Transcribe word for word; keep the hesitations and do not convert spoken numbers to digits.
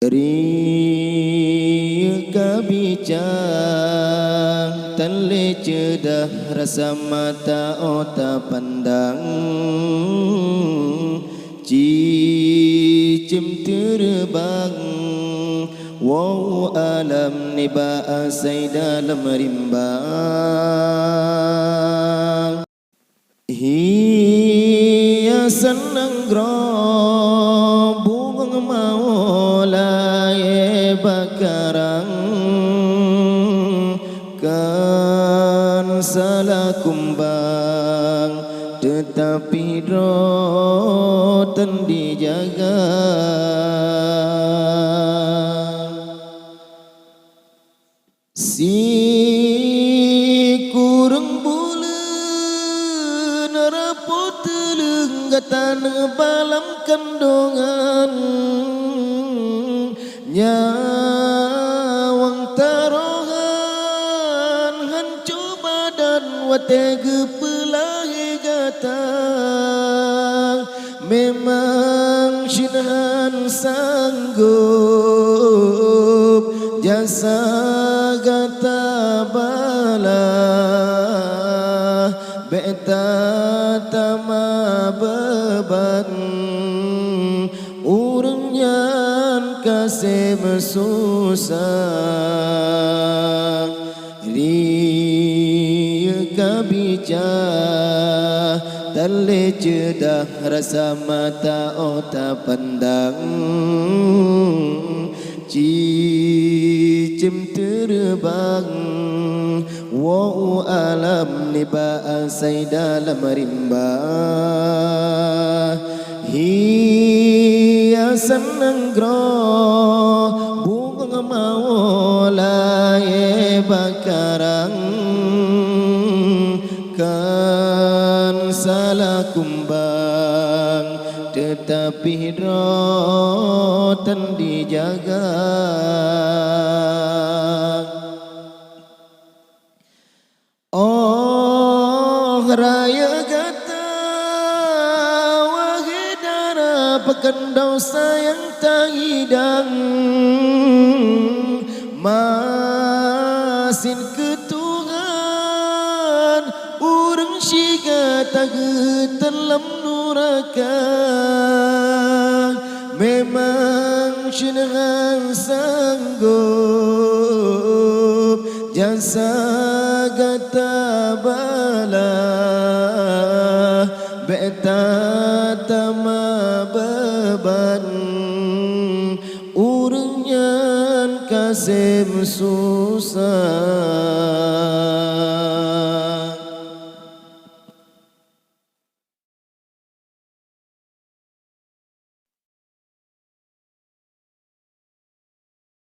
Riyeuk ka bicang, tan lé ceudah rasa mata oh tapandang. Cicém teureubang, woe alam nibak asai dalam rimbang. Hiasan nanggroe bungong mawö layée bakarang, kan salah kumbang, teutapi droe tan dijaga. Sikureueng buleuen rapot teuleueng gata neubalam kandongan, nyawöng tarohan hanco badan watée geupeulahé gata. Memang cit han sanggob jasa gata bala, bék tatamah beuban, ureuëng nyan ka sém susah. Riyeuk ka bicah, tan lé ceudah rasa mata oh tapandang. Cicém teureubang, woe alam nibak asai dalam rimba. Hiasan nanggroe bungong mawö layée bakarang, kan salah kumbang, teutapi droe tan dijaga. Oh rayeuk gata, wahé dara, pakon desya nyang tahidang. Masin keu Tuhan, ureuëng siga tageuteun lam nuraka. Memang cit han sanggob jasa gata bala, bék tatamah beuban, ureuëng nyan ka sém susah.